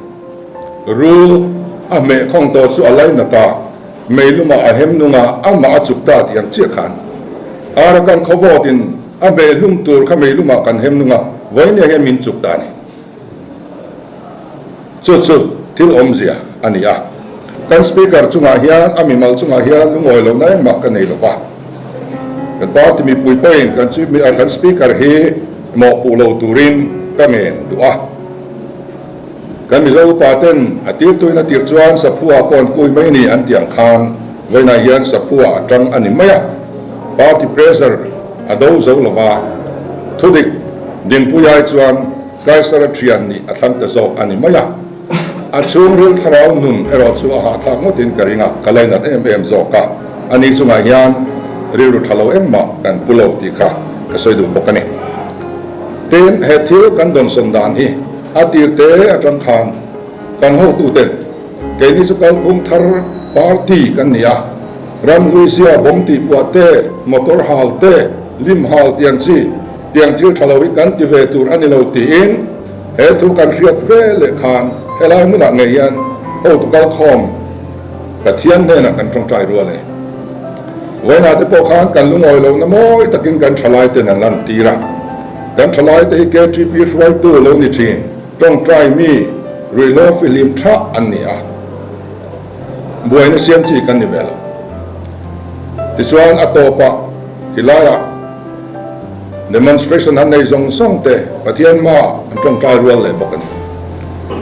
rul a hmeh khawng tawh chu a lainat a, meilumah a hem nung a, amah a chuk ta tih ang chiah khan Arakan khawvawtin. A hmeihlum tur kha meilumah kan hem nung a, vawinia hian min chuk ta a ni. Chu chu thil awmzia a ni a. Kan Speaker chungah hian, a mimal chungah hian lungawi lohna engmah ka nei lo va. Kan party mipui pawhin kan Chief kan Speaker hi mawhpuh lo turin ka ngen duh a. Kan Mizo upa ten a tirtuin a tir chuan Saphua pawh an kui mai ni an tih ang khan vawiinah hian Saphua a tang a ni mai a. Party pressure a do zo lo va, thudik dinpui ai chuan Kaisara thian nih a thlang ta zawk a ni mai a. A chhungril thlarau nun erawh chu a hahthlak ngawtin ka ring a, ka lainat em em zawk a. Ani chungah hian rilru tha lo engmah kan pu lo tih kha ka sawi duh bawk a ni. Tin, he thil kan dawnsawn dan hi a tir te atang khan kan hotuten keini chu kalphung thar party kan ni a, ramhlui zia bomb tihpuah te, motor hal te, lim hal tiang chi, tiang thil tha lo hi kan ti ve tur a ni lo tiin he thu kan hriat ve leh khan helai hmunah ngei hian hotu kalkhawm Pathian hnenah kan tawngtai rual e. Vawiinah te pawh khan kan lungawi lohna mawi takin kan thalaiten an lantir a. Kan thalaite hi KTP hruaitu lo ni thin, tawngtai mi, ruihhlo fihlim tha an ni a. Buaina siam chi kan ni ve lo. Tichuan a tawpah tilaiah Demonstration an nei zawng zawng te Pathian hma an tawngtai rual leh bawk a ni.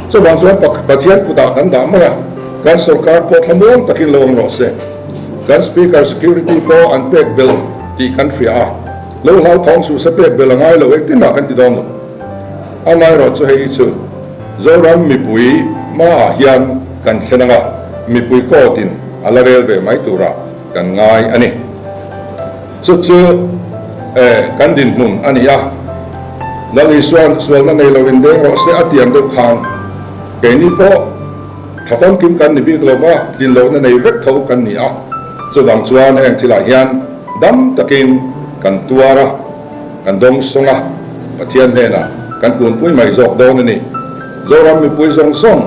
Chuvang chuan Pathian kutah kan dah mai a, kan sorkar pawh thlamuang takin lo awm rawh se. Kan Speaker security pawh an pek belh tih kan hria a, lo hlauthawng suh se pek belh a ngai lo engtin mah kan ti dawn lo. Amaherawh chu hei hi chu Zoram mipui hmaah hian kan thlen ang a, mipui court-in a la rel ve mai turah kan ngai a ni. Chu chu kan dinhmun a ni a, Lal Isua'n sualna nei loin deng rawh se a tiang deuh khan keini pawh tha famkim kan ni bik lo va, tlin lohna nei vek tho kan ni a. Chuvang chuan heng thilah hian dam takin kan tuar a, kan dawng sawng a, Pathian hnenah kan kunpui mai zawk dawn a ni. Zoram mipui zawng zawng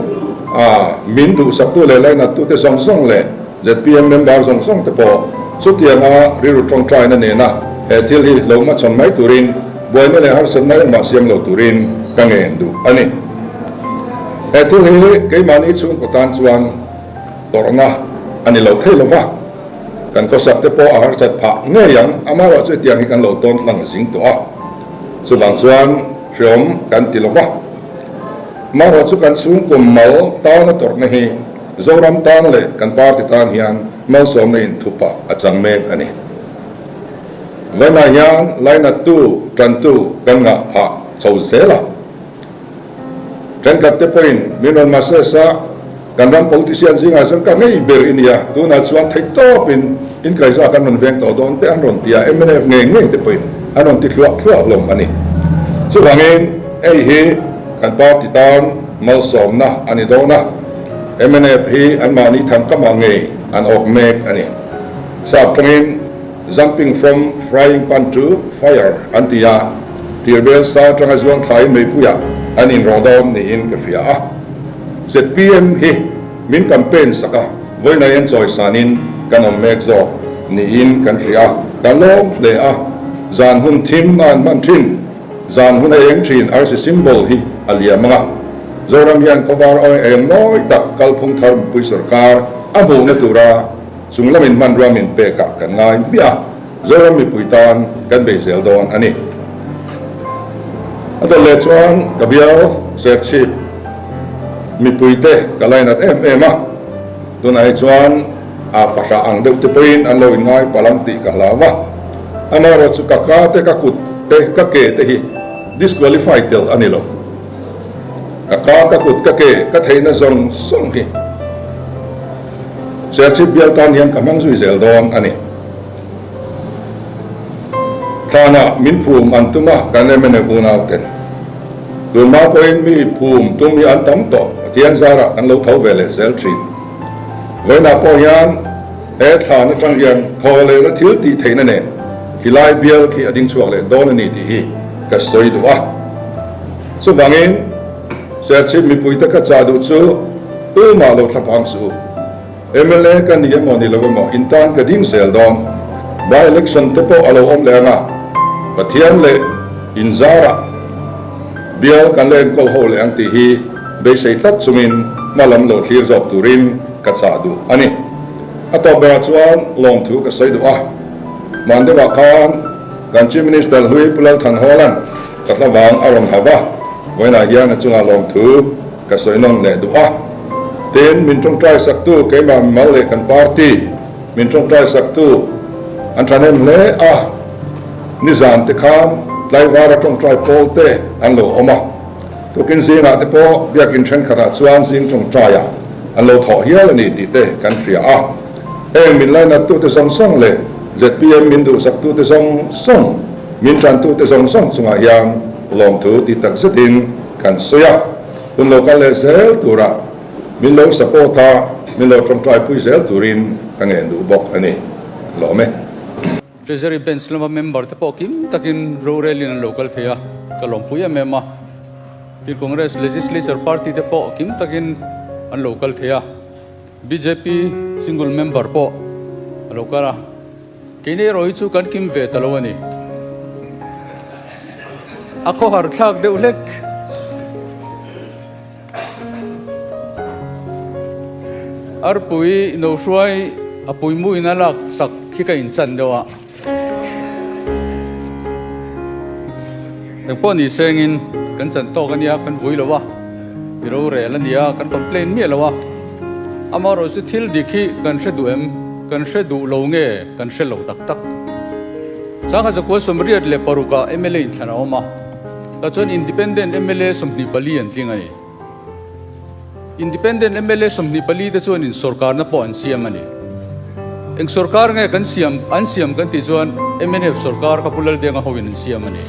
a min duhsaktu leh lainattute zawng zawng leh Zpm member zawng zawng te pawh chutianga rilru tawngtaina nena he thil hi lo hmachhawn mai turin buaina leh harsatna engmah siam lo turin ka ngen duh a ni. He thil hi keimahni chhungkaw tan chuan tawrhna a ni lo thei lo va, kan khawsak te pawh a harsat phah ngei ang, amaherawh chu hetiang hi kan lo tawn tlang zing tawh a, chuvang chuan hreawm kan ti lo va. Amaherawh chu kan chhungkaw mal tana tawrhna hi Zoram tan leh kan party tan hian malsawmna inthupa a chang mek a ni. Vawiinah hian lainattu, tantu kan ngah phah chho zel a. Thenkhat te pawhin min rawn message a, kan ram politician zingah chuan ka ngei ber i nia, tunah chuan theih tawpin inkaiza kan rawn veng tawh dawn te an rawn ti a, mnf ngei ngei te pawhin an rawn ti thluah thluah hlawm a ni. Chuvangin hei hi kan party tan malsawmna a ni dawn a. Mnf hi anmahni thankama ngei an awk mek a ni. Sap tangin Jumping from frying pan to fire an ti a, tirbel sa atanga zuang thlaiin meipuiah an inrawh dawn niin ka hria a. Zpm hi min campaign sak a, vawiinah hian chawisanin kan awm mek zawk niin kan hria a, kan lawm hle a. Zan hun thim a an hman thin. Zan hun a eng thin arsi symbol hi a liam ang a, Zoram hian khawvar awi eng mawi tak kalphung thar mipui sorkar a hmuhna tura chung lamin hmanrua min pekah kan ngai hmiah a, Zoram mipui tan kan bei zel dawn a ni. A dawt leh chuan ka bial Serchhip mipuite ka lainat em em a, tunah hi chuan a fahrah ang deuh te pawhin an lo inngai palh ang tih ka hlau a. Amaherawh chu ka ka te, ka kut te, ka ke te hi disqualify tel a ni lo. Ka ka, ka kut, ka ke, ka theihna zawng zawng hi Serchhip bial tan hian ka hmang zui zel dawn a ni. Thlanah min phum an tum a, kan mnf unau ten. Tunhma pawhin mi phum tum hi an tam tawh, Pathian zarah kan lo tho ve leh zel thin. Vawiinah pawh hian he thlan atang hian thaw lehna thil tih theihna nen khilai bial khi a ding chhuak leh dawn a ni tih hi ka sawi duh a. Chuvangin Serchhip mipuite ka chah duh chu tumah lo thlafang suh u. Mla ka ni emaw ni lo emaw in tan ka ding zel dawn. By election te pawh a lo awm leh ang a. Pathian leh inzarah bial kan la enkawl ho leh ang tih hi beisei tlat chungin hma lam lo thlir zawk turin ka chah duh a ni. A tawp berah chuan lawmthu ka sawi duh a, hman deuhah khan kan Chief Minister hlui Pu Lalthanhawla'n ka thlavang a rawn hauh a, vawiinah hian a chungah lawmthu ka sawi nawn leh duh a. Tin, min tawngtai saktu keimah mimal leh kan party min tawngtai saktu an thahnem hle a, nizan te khan tlaivara tawngtai pawl te an lo awm a, tukin zingah te pawh biakin thenkhatah chuan zing tawngtaiah an lo thawh hial a ni tih te kan hria a. Heng min lainattu te zawng zawng leh zpm min duhsaktu te zawng zawng, min tantu te zawng zawng chungah hian lawmthu ti tak zetin kan sawi a. Hun lo kal leh zel turah min lo support a, min lo tawngtaipui zel turin ka ngen duh bawk a ni. Lawm e. Treasury Bench lama member te pawh kim takin rorelin an lo kal thei a, ka lawmpui em em a. Tin, Congress Legislature Party te pawh kim takin an lo kal thei a. Bjp single member pawh a lo kal a. Keini erawh hi chu kan kim ve ta lo a ni. A khawhar thlak deuh hlek. Arpui no hruai a puimuin a lak sak khi ka inchan deuh a. Engpawh ni sengin kan chan tawk a nia, kan vui lo a, i rorel a nia, kan complain miah lo a. Amaherawhchu chu thil dik hi kan hre duh em? Kan hre duh lo nge kan hre lo tak tak? Sangha zakua 86 ah mla inthlan a awm a, tah chuan Independent mla 24 an tling a ni. Independent mla 24 te chuanin sorkarna pawh an siam a ni. Eng sorkar nge kan siam an siam kan tih chuan mnf sorkar kha Pu Laldenga hoin an siam a ni.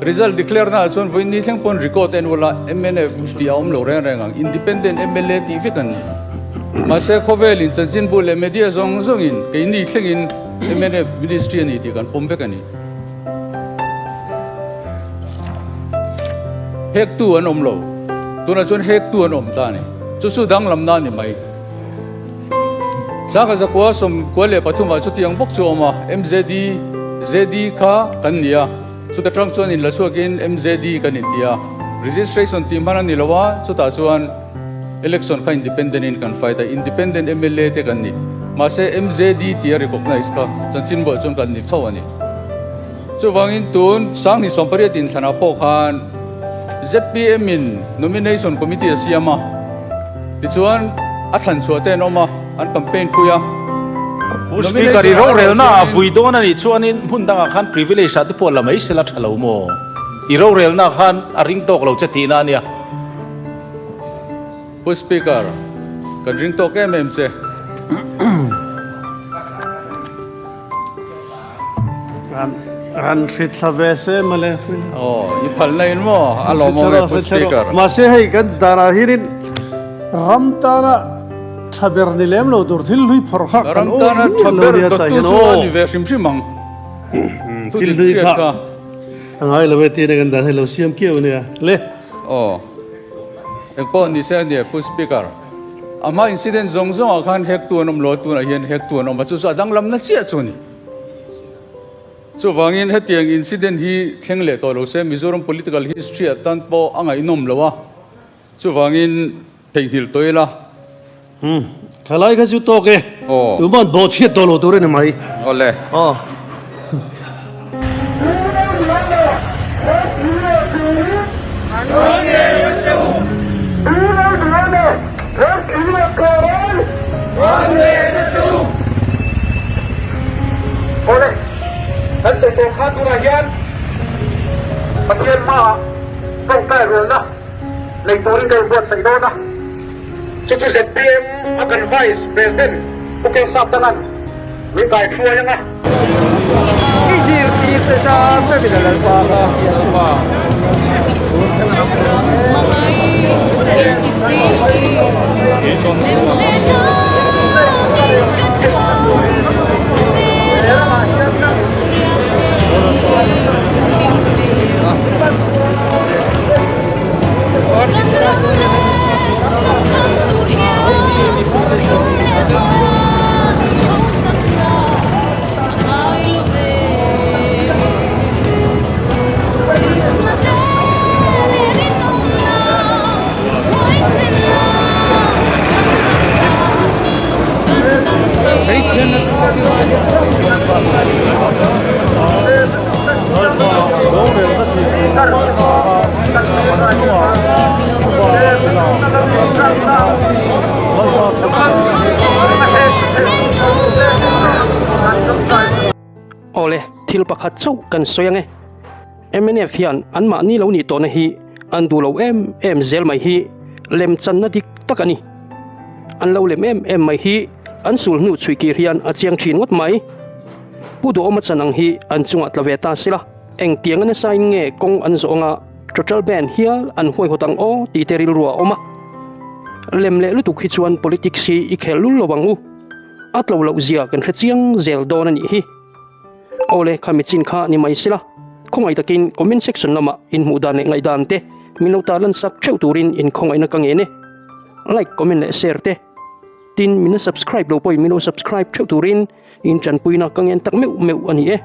Result declare naah chuan vawiin ni thleng pawn record en ula mnf tih a awm lo reng reng ang, Independent mla tih vek an ni. Mahse khawvelin chanchinbu leh media zawng zawngin keini thlengin mnf ministry a ni tih kan pawm vek a ni. Hektu an awm lo, tunah chuan hektu an awm ta a ni. Chu chu danglamna a ni mai. Sangha zakua 93 ah chutiang bawk chu a awm a, MZD, ZD kha kan ni a, chuta tang chuan inla chhuakin MZD kan inti a, registration tih hman a ni lo a, chutah chuan election kha independent in kan fight a, independent mla te kan ni, mahse MZD tia recognize kha chanchinbuah chuan kan ni tho a ni. Chuvangin tun 2018 inthlanah pawh khan zpm in nomination committee a siam a, tichuan a thlan chhuah te an awm a, an campaign pui a. Pu Speaker, i rorelna a vui dawn a nih chuanin hmun dangah khan privilege ah te pawh la mai sela tha lo maw? I rorelna khan a ring tawk lo che tihna a nia. Pu Speaker, kan ring tawk em em che. Ran hrit thla ve se mawle. Aw, i phalna in maw? A lawmawm e Pu Speaker. Mahse hei kan darah hianin ram tana tha ber ni lem lo tur thil hlui phawrh kha kan Ram tana tha ber dawttu chu a ni ve hrim hrim ang. Thil hlui kha a ngai lo e tiin kan dar hei lo siam kiau ania le. Aw, engpawh ni se ania Pu Speaker. A hma incident zawng zawngah khan hektu an awm lo a, tunah hian hektu an awm a, chu chu a danglamna chiah chu a ni. Chuvangin hetiang incident hi thleng leh tawh lo se Mizoram political history ah tan pawh a ngaihnawm lo a, chuvangin theihnghilh tawh ila. Umm, thalai kha chu tawk e. Aw. Tuma'n bawhchhiat tawh lo tur a ni mai. Awle. Aw. Awle, kan sawi tawh kha tunah hian Pathian hmaah tawngtai rualna nei turin ka inbuatsaih dawn a, chu chu zpm a kan Vice President Pu Kesa Tangan min kai hruai ang a. I zirtir te zar te min a Lalpa kha. Kan chungah phuba i la kan theih nan Lalpa thatna Awle, thil pakhat chauh kan sawi ang e. Mnf hian anmahni lo nih tawhna hi an duh lo em em zel mai hi lemchanna dik tak a ni. An lo lem em em mai hi an sul hnu chhui kir hian a chiang thin ngawt mai. Pu Duhawma chan ang hi an chungah tla ve ta sila, engtianga nasain nge kawng an zawh anga total ban hial an huaihawt ang aw tih te rilru a awm a. Lem leh lutuk hi chuan politics hi i khel lul lo ang u. A tlo loh zia kan hre chiang zel dawn a nih hi. Awle khami chin kha ni mai sila, khawngaih takin comment section lamah inhmuh dan leh ngaihdan te min lo tarlan sak theuh turin inkhawngaihna ka ngen e. Like, comment leh share te. Tin, min la subscribe lo pawhin min lo subscribe theuh turin in tanpuina ka ngen tak meuh meuh a ni e.